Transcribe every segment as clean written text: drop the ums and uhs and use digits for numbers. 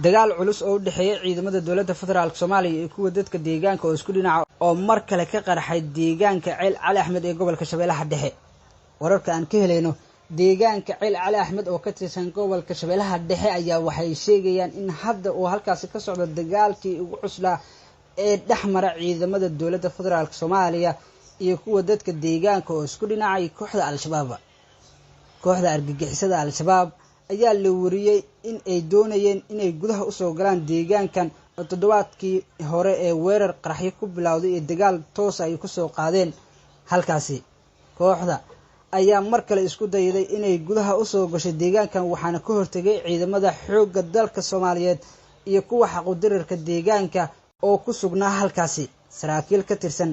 Dagaal culus oo u dhexeeya ciidamada dowladda federaalk Soomaaliya iyo kuwa dadka deegaanka oo isku dhinaca oo mar kale ka qarxay deegaanka Ceel Cali Axmed ee gobolka Shabeellaha Dhexe. Wararka aan ka helayno deegaanka Ceel Cali Axmed oo ka tirsan gobolka Shabeellaha Dhexe ayaa waxay sheegayaan in hadda uu halkaasi ka socdo dagaalkii ugu cuslaa ee dhex mara ciidamada dowladda federaalk Soomaaliya iyo kuwa dadka deegaanka oo isku dhinacay kooxda Al-Shabaab. Kooxda argagixisada Al-Shabaab ayaa la wariyey in ay doonayeen inay gudaha usoo galaan deegaankan oo toddobaadkii hore ee weerar qaraxyo ku bilowday iyo dagaal toosa ay kusoo qaadeen halkaasi. Kooxda ayaa mar kale isku dayday inay gudaha usoo gashay deegaankan, waxaana ka hortegay ciidamada xoogga dalka Soomaaliyeed iyo kuwa xaqudirirka deegaanka oo ku sugnaa halkaasi. Saraakiil ka tirsan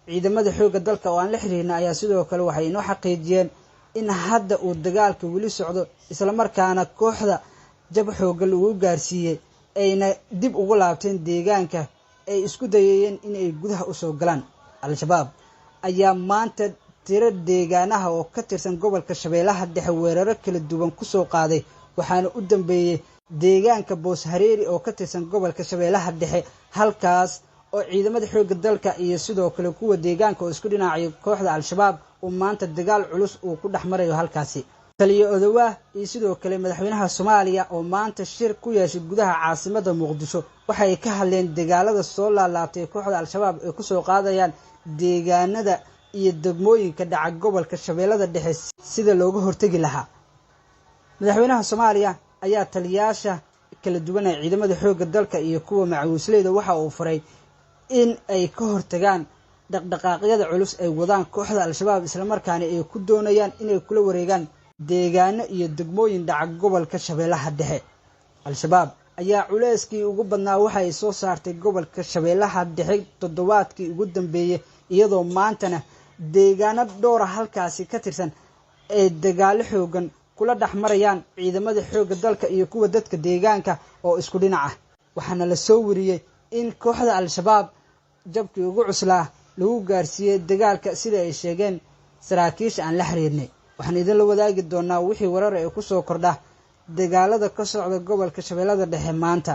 ciidamada xoogga dalka oo aan la xiriirna ayaa sidoo kale waxay inoo xaqiijiyeen in hadda uu dagaalka weli socdo, islamarkaana kooxda jab xoogga lagu gaarsiiyey ayna dib ugu laabteen deegaanka ay isku dayayeen inay gudaha usoo galaan. Al-Shabaab ayaa maanta tiro deegaanaha oo ka tirsan gobolka Shabeellaha Dhexe weeraro kala duwan kusoo qaaday, waxaana u dambeeyey deegaanka Boos Hareeri oo ka tirsan gobolka Shabeellaha Dhexe, halkaas oo ciidamada xoogga dalka iyo sidoo kale kuwa deegaanka oo isku dhinaacay kooxda Al-Shabaab uu maanta dagaal culus uu ku dhex marayo halkaasi. Taliye Odowa iyo sidoo kale madaxweynaha Soomaaliya oo maanta shir ku yeeshay gudaha caasimadda Muqdisho waxay ka hadleen dagaalada soo laalaabtay kooxda Al-Shabaab ay kusoo qaadayaan deegaanada iyo degmooyinka dhaca gobolka Shabeellada Dhexe sida looga hortegi lahaa. Madaxweynaha Soomaaliya ayaa taliyaasha kala duwan ee ciidamada xoogga dalka iyo kuwa macawiisleyda waxa uu faray in ay ka hortagaan dhaqdhaqaaqyada culus ay wadaan kooxda Al-Shabaab, islamarkaana ay ku doonayaan inay kula wareegaan deegaano iyo degmooyin dhaca gobolka Shabeellaha Dhexe. Al-Shabaab ayaa culeyskii ugu badnaa waxa ay soo saartay gobolka Shabeellaha Dhexe toddobaadkii ugu dambeeyey, iyadoo maantana deegaano dhowra halkaasi ka tirsan ay dagaalo xoogan kula dhex marayaan ciidamada xoogga dalka iyo kuwa dadka deegaanka oo isku dhinac ah. Waxaana la soo wariyey in kooxda Al-Shabaab jabkii ugu cuslaa lagu gaarsiiyey dagaalka, sida ay sheegeen saraakiisha aan la xiriirnay. Waxaan idinla wadaagi doonaa wixii warar ee kusoo kordha dagaalada ka socda gobolka Shabeellada Dhexe maanta.